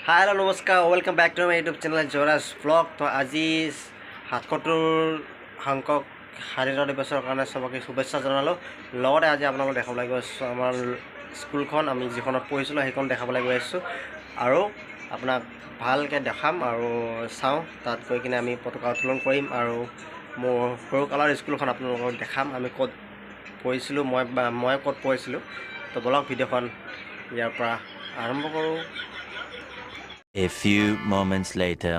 হাই, hello', নমস্কাৰ, welcome back to my YouTube channel Joyraj blog. তো আজি 77 সংখ্যক স্বাধীনতা দিৱসৰ কাৰণে চবকে শুভেচ্ছা জনালোঁ। লগতে আজি আপোনালোকক দেখাবলৈ গৈ আছোঁ আমাৰ স্কুলখন, আমি যিখনত পঢ়িছিলোঁ সেইখন দেখাবলৈ গৈ আছোঁ আৰু আপোনাক ভালকৈ দেখাম আৰু চাওঁ। তাত গৈ কিনে আমি পতাকা উত্তোলন কৰিম আৰু মোৰ সৰুকালৰ স্কুলখন আপোনালোকক দেখাম, আমি ক'ত পঢ়িছিলোঁ, মই বা মই ক'ত পঢ়িছিলোঁ। তো বলক, ভিডিঅ'খন ইয়াৰ পৰা আৰম্ভ কৰোঁ। A few moments later.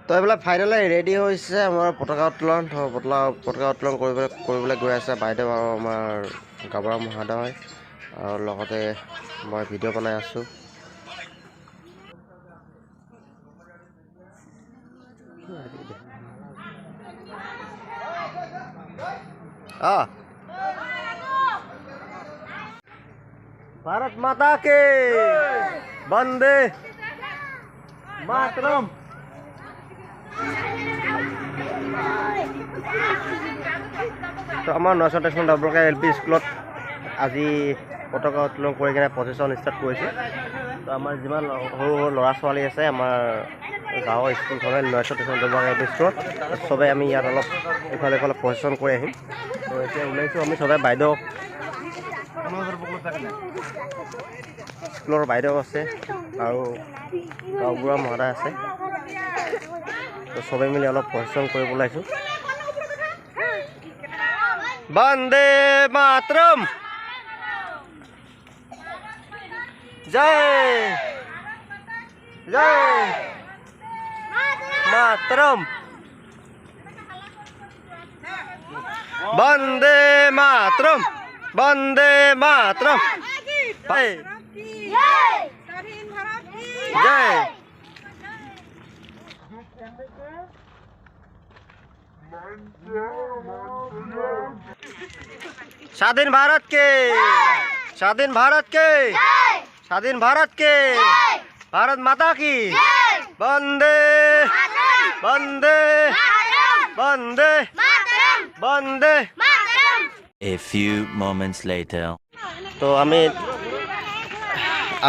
তো এইবিলাক ফাইনেলি ৰেডি হৈছে আমাৰ পতাকা উত্তোলন। তো পতাকা উত্তোলন কৰিবলৈ গৈ আছে বাইদেউ আৰু আমাৰ গাঁওবুঢ়া মহোদয় আৰু লগতে মই ভিডিঅ' বনাই আছোঁ। অঁ, भारत माता के, वंदे मातरम। তো আমাৰ নচন টেচন ডবলকা এল পি স্কুলত আজি পতাকা উত্তোলন কৰি কিনে প্ৰচেছন ষ্টাৰ্ট কৰিছে। তো আমাৰ যিমান সৰু সৰু ল'ৰা ছোৱালী আছে আমাৰ গাঁৱৰ স্কুলখনে নচন টেচন ডবলকা এল পি স্কুলত, চবেই আমি ইয়াত অলপ ইফালে ইফালে প্ৰচেছন কৰি আহিম। তো এতিয়া ওলাইছোঁ আমি চবে, বাইদেউ, স্কুলৰ বাইদেউ আছে আৰু গাঁওবুঢ়া মহোদয় আছে। তো চবে মিলি অলপ প্ৰচেছন কৰিব ওলাইছোঁ। বন্দে মাতৰম, জয় জয় মাতৰম, বন্দে মাতৰম, বন্দে মাতৰম, জয় জয়। স্বাধীন ভারত কে, স্বাধীন ভারত কে, স্বাধীন ভারত কে, ভারত মাতা কি, Vande Vande Vande Vande. A few moments later. তো আমি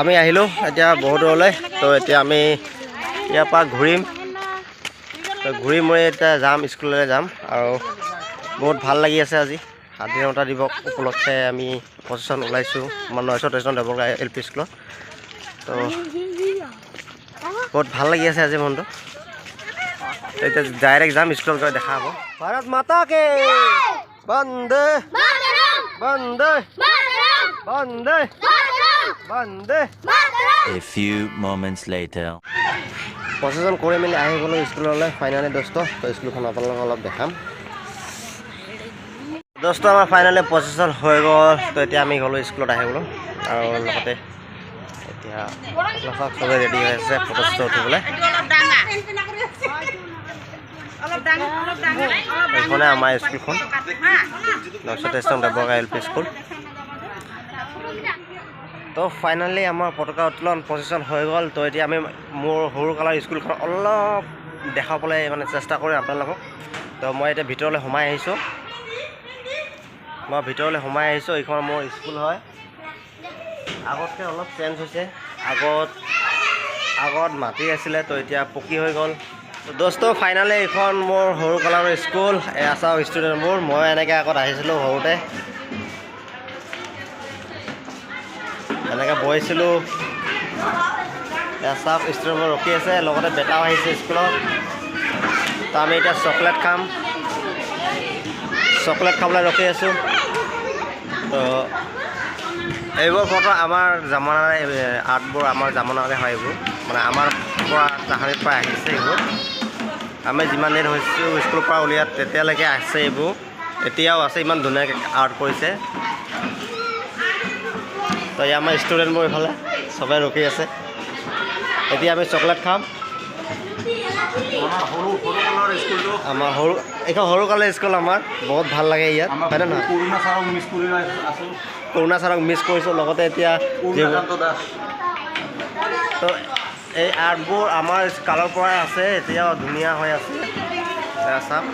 আমি আহিলোঁ এতিয়া বহুত দূৰলৈ। তো এতিয়া আমি ইয়াৰ পৰা ঘূৰিম। তো ঘূৰি মই এতিয়া যাম, স্কুললৈ যাম আৰু বহুত ভাল লাগি আছে। আজি স্বাধীনতা দিৱস উপলক্ষে আমি প্ৰচেছন ওলাইছোঁ আমাৰ নৈশ ষ্টেচন দেৱগা এল পি স্কুলত। তো বহুত ভাল লাগি আছে আজি মনটো। তো এতিয়া ডাইৰেক্ট যাম স্কুলত, গৈ দেখা হ'ব। ভাৰত মাতা কে, Vande Vande Vande Vande. A few moments later. Procession কৰি মেলি আহি গ'লোঁ স্কুললৈ ফাইনেলি দোস্ত। তো স্কুলখন আপোনালোকক অলপ দেখাম দোস্ত। আমাৰ ফাইনেলি প্ৰচেছন হৈ গ'ল। তো এতিয়া আমি গ'লোঁ স্কুলত, আহি গ'লোঁ আৰু লগতে এতিয়া আপোনালোক চবেই ৰেডি হৈ আছে ফটো চটো উঠিবলৈ। এইখনে আমাৰ স্কুলখন, নশ ষ্টেচন দেৱগা এল পি স্কুল। তো ফাইনেলি আমাৰ পতাকা উত্তোলন প্ৰচেছন হৈ গ'ল। তো এতিয়া আমি মোৰ সৰুকালৰ স্কুলখন অলপ দেখাবলৈ মানে চেষ্টা কৰিম আপোনালোকক। তো মই এতিয়া ভিতৰলৈ সোমাই আহিছোঁ, মই ভিতৰলৈ সোমাই আহিছোঁ। এইখন মোৰ স্কুল হয়। আগতকৈ অলপ চেঞ্জ হৈছে, আগত মাটি আছিলে, তো এতিয়া পকী হৈ গ'ল। তো দোস্ত, ফাইনেলি এইখন মোৰ সৰুকালৰ স্কুল। এয়া চাওক ষ্টুডেণ্টবোৰ। মই এনেকৈ আগত আহিছিলোঁ সৰুতে, এনেকৈ বহিছিলোঁ। এয়া চাওক, ষ্টুডেণ্টবোৰ ৰখি আছে, লগতে বেটাও আহিছে স্কুলত। তো আমি এতিয়া চকলেট খাম, চকলেট খাবলৈ ৰখি আছোঁ। তো এইবোৰ ফটো আমাৰ জামানাৰে, আৰ্টবোৰ আমাৰ জামানাৰে হয়। এইবোৰ মানে আমাৰ পৰা তাহানিৰ পৰা আহিছে এইবোৰ। আমি যিমান দিন হৈছোঁ স্কুলৰ পৰা উলিয়াত, তেতিয়ালৈকে আছে এইবোৰ, এতিয়াও আছে। ইমান ধুনীয়াকৈ আৰ্ট কৰিছে। তো এই আমাৰ ষ্টুডেণ্টবোৰ এইফালে চবে ৰখি আছে। এতিয়া আমি চকলেট খাম। আমাৰ সৰু এইখন সৰুকালৰ স্কুল, আমাৰ বহুত ভাল লাগে ইয়াত, হয়নে নহয়? কৰুণা ছাৰক মিছ কৰি আছোঁ। কৰুণা ছাৰক মিছ কৰিছোঁ, লগতে এতিয়া পূৰ্ণকান্ত দাস। তো এই আৰ্টবোৰ আমাৰ কালৰ পৰাই আছে, এতিয়াও ধুনীয়া হৈ আছে। এয়া চাওক,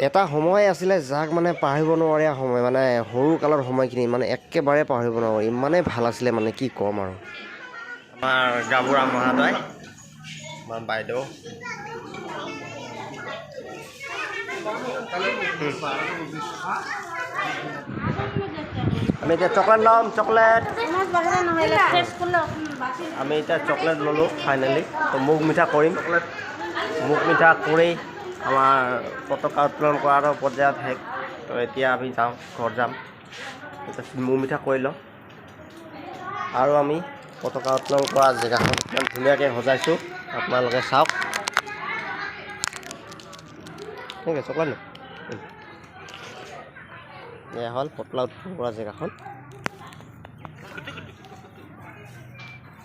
এটা সময় আছিলে যাক মানে পাহৰিব নোৱাৰা সময়, মানে সৰু কালৰ সময়খিনি মানে একেবাৰে পাহৰিব নোৱাৰি, ইমানেই ভাল আছিলে মানে কি ক'ম আৰু। আমাৰ গাঁওবুঢ়া মহাদয়, আমাৰ বাইদেউ। আমি এতিয়া চকলেট ল'ম, চকলেট। আমি এতিয়া চকলেট ল'লোঁ ফাইনেলি। তো মুখ মিঠা কৰিম, মুখ মিঠা কৰি আমাৰ পতাকা উত্তোলন কৰাৰ পৰ্যায়ত শেষ। তো এতিয়া আমি যাওঁ, ঘৰ যাম। এতিয়া মুখ মিঠা কৰি লওঁ আৰু আমি পতাকা উত্তোলন কৰা জেগাখন ইমান ধুনীয়াকৈ সজাইছোঁ, আপোনালোকে চাওক। ঠিক আছে, চকলেট লওঁ। এয়া হ'ল পতলা উত্তোলন কৰা জেগাখন,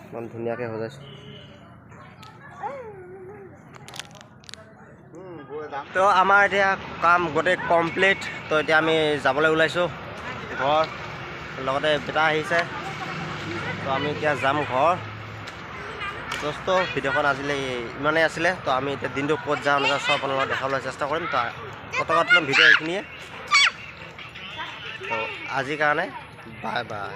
ইমান ধুনীয়াকৈ সজাইছোঁ। তো আমাৰ এতিয়া কাম গোটেই কমপ্লিট। তো এতিয়া আমি যাবলৈ ওলাইছোঁ ঘৰ, লগতে বেটা আহিছে। তো আমি এতিয়া যাম ঘৰ। দোস্ত, ভিডিঅ'খন আজিলৈ ইমানেই আছিলে। তো আমি এতিয়া দিনটো ক'ত যাওঁ নাযাওঁ চব আপোনালোকক দেখাবলৈ চেষ্টা কৰিম। তো পতাকা উত্তোলন ভিডিঅ' এইখিনিয়ে। তো আজিৰ কাৰণে বাই বাই।